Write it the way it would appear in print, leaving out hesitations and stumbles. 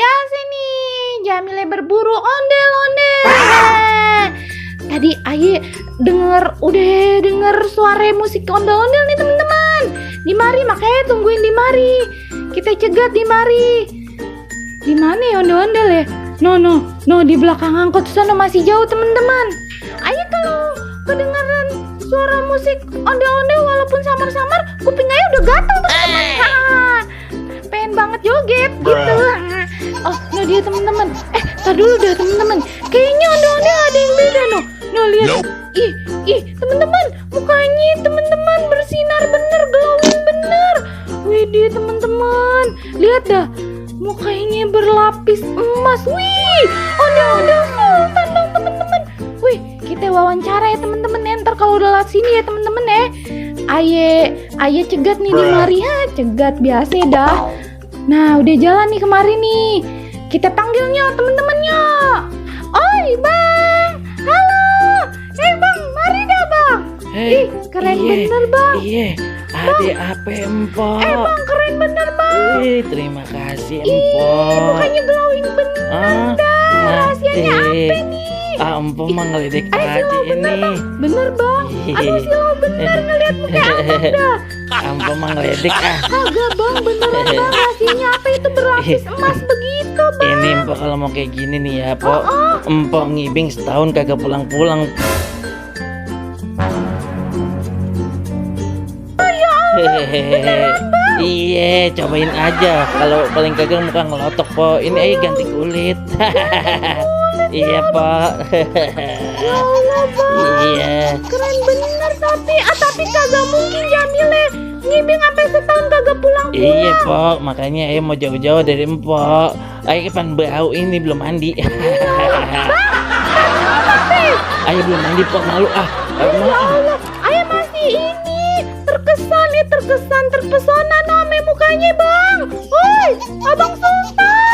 biasa nih, Jamile berburu ondel-ondel. Tadi Aye udah denger suara musik ondel-ondel nih teman-teman. Di mari, makanya tungguin di mari. Kita cegat di mari. Di mana ya ondel-ondel ya? No, di belakang angkot sana masih jauh teman-teman. Aye kalau kedengaran suara musik ondel-ondel walaupun samar-samar, kuping Aye udah gatel teman-teman. Pengen banget joget gitu. Oh, no dia teman-teman. Tar dulu dah teman-teman. Kayaknya ondel-ondel ada yang beda no lihat. Ih, teman-teman, mukanya teman-teman bersinar bener, glowing bener. Widih teman-teman, lihat dah. Mukanya berlapis emas. Wih, ondel-ondel sultan dong teman-teman. Wih, kita wawancara ya teman-teman. Ntar kalau udah lewat sini ya teman-teman ya. Aye cegat nih di mari ya. Cegat biasa dah. Nah, udah jalan nih kemari nih. Kita panggilnya teman-temannya. Oi, Bang. Halo. Bang, mari dah, Bang. Ih, keren bener, Bang. Iya, adek apa empok? Bang, keren bener, Bang. Terima kasih empok. Mukanya glowing bener dah. Rahasianya apa nih? Empok mah ngeledek aja Silo ini. bener, Bang. Bener, Bang. Aduh, Silo bener ngeliat muka Empok dah. Empok mah ngeledek Kagak, Bang, beneran, Bang. Rahasianya apa itu berlapis emas begitu, Bang? Ini empok kalau mau kayak gini nih ya, Pok. Empok ngibing setahun kagak pulang-pulang. Iya, cobain aja. Kalau paling kagak muka ngelotok, Po. Ini aja ganti kulit. Iya, Po. Ya Allah, Bang. Iya. Keren bener tapi kagak mungkin Jamile ngibing sampai setahun kagak pulang-pulang. Iya, Po. Makanya ayo mau jauh-jauh dari empok. Ayo kan bau ini belum mandi. Ayo belum mandi, Po. Malu Ya Allah, Ayah masih ini terkesan terpesona nama mukanya, Bang. Woi, Abang Sultan.